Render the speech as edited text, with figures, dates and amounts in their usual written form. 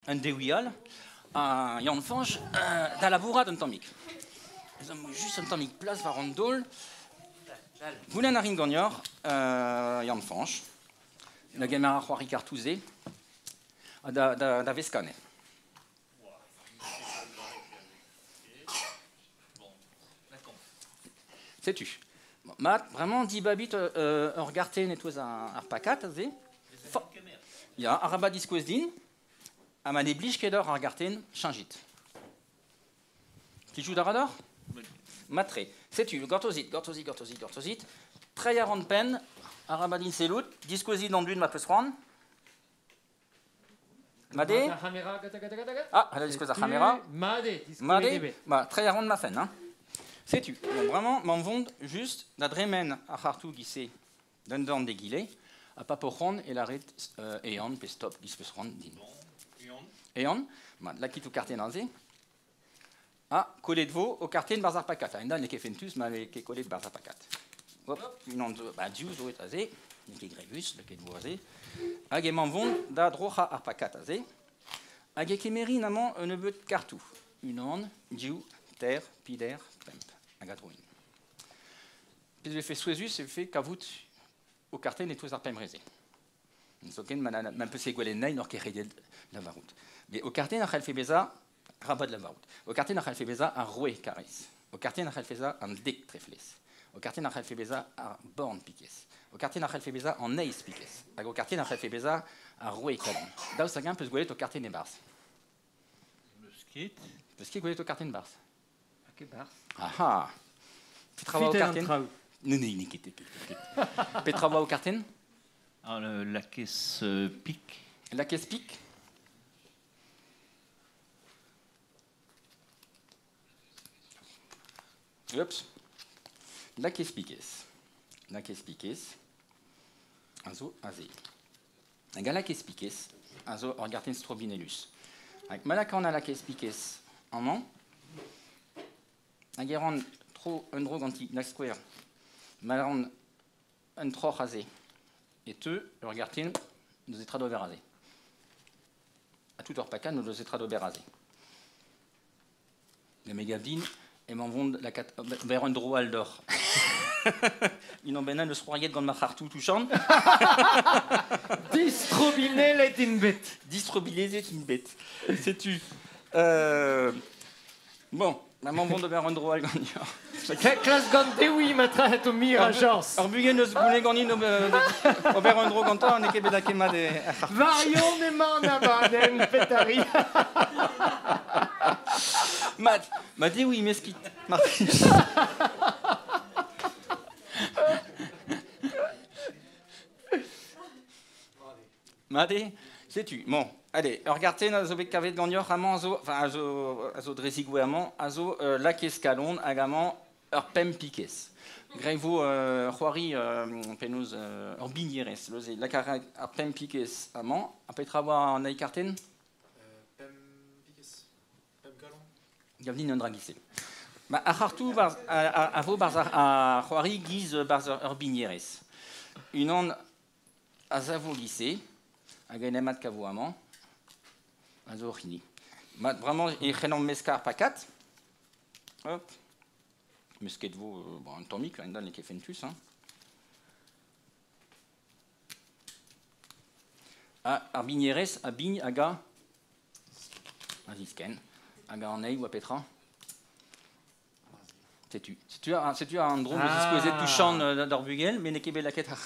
Un dewi all, ha Yann Fañch da labourat un tammig. Ez am just un tammig plas war an daol. Goulenn a rin ganeoc'h, Yann Fañch, da gemer ar c'hoari kartoù-se ha da, da, da veskañ anezhe. Setu. Mat, bremañ dibabit ur gartenn e-touez ar pakad aze. Ya, arabat diskouez din. Ha ma ne blij ket deoc'h ar gartenn, cheñchit. Plijout a ra deoc'h? Mat-tre. Setu, gortozit, gortozit, gortozit, gortozit. Treiñ a ran penn, arabat din sellout, diskouezit an dud ma peus c'hoant. Made? Ah, elle a diskouez ar c'hamera. Made, Made, ba, treiñ a ran ma fenn. Hein. Setu, bon, vraiment, m'en vont juste da dremen ar c'hartoù giz-se d'un dorn d'egile, ha pa po c'hoant e lâret ehan pe stop giz peus c'hoant din. Ehan. Mat, lakit ho kartenn aze. Ha kollet vo ho kartenn barzh ar pakad. A-hend-all n'eo ket fentus ma n'eo ket kollet barzh ar pakad. Hop, unan zo, ba, div zo aze, n'eo ket grevus, lakaet vo aze. Hag emañ vont da droc'hañ ar pakad aze. Hag e kemerin amañ un nebeud kartoù. Unan, div, ter, pider, pemp. Hag a droin. Pezh vefe souezhus e vefe kavout ho kartenn e-touez ar pemp re-se. Zoken ma ma peus ket gwelet anezhi n'oc'h ket rediet lavarout. Met ho kartenn a c'hallfe bezañ rabat lavarout. Ho kartenn a c'hallfe bezañ ar roue karrez. Ho kartenn a c'hallfe bezañ an dek treflez. Ho kartenn a c'hallfe bezañ ar born pikez. Ho kartenn a c'hallfe bezañ an eizh pikez. Hag ho kartenn a c'hallfe bezañ ar roue kalon. Daoust hag-eñ peus gwelet ho kartenn e-barzh? Meus ket. Peus ket gwelet ho kartenn e-barzh? Ket barzh. Aha. Petra oa ho kartenn? Ne, ne, n'eo ket, ket. Petra oa ho kartenn? Ah, la caisse pique. La caisse pique. Oups. La caisse piquez. La caisse piquez. A zo aze. Hag a la caisse piquez a zo ur gartenn strobinellus. Hag ma lakaan a la caisse piquez amañ, hag e ran tro un dro ganti, da skouer. Ma ran un troc'h aze, e teu ur gartenn n'eus netra d'ober aze. Ha tout ur pakad n'o deus netra d'ober aze. Mais me gav din emañ vont lakaat ober un dro all deoc'h. Unan bennak n'eus c'hoariet gant ma c'hartoù touchant. Distrobinellet int bet. Distrobinellet int bet. Setu. Bon, maman vont d'ober un dro all ganeoc'h. Klas gant Dewi ma traet o mir a Jans. Ur bugel eus goulenn ganin ober un dro gantañ n'eo ket bet lakaet e Varion emañ an abadenn, petari. Mat, ma Dewi meskit, Martin. Mat eo Setu, bon, allez, ur gartenn a zo bet kavet ganeoc'h amañ a zo, enfin, a zo, a zo dre zigouez amañ, a zo lakez kalon hag amañ ur pemp pikez. Graet vo c'hoari penaos ur bignerez, neuze lak a ra ar pemp pikez amañ. Ha petra oa an eil kartenn? Pemp pikez, pemp kalon. Gav din un dra giz-se. Ba, ar c'hartoù barzh, a, a vo barzh ar c'hoari giz barzh ur bignerez. Unan a savo giz-se, hag en em adkavo amañ, a zo hoc'h hini. Mat, bremañ e c'hellomp meskañ ar pakad. Hop. Mesket vo bon, un tammig, là, n'eo ket fentus. Hein. Ah, ar bignerez a bign hag a a ziskenn. Hag an eil oa petra? Setu. Setu, setu an dro ah. diskouezet touchant d'ar bugel, met n'eo ket bet lakaet ar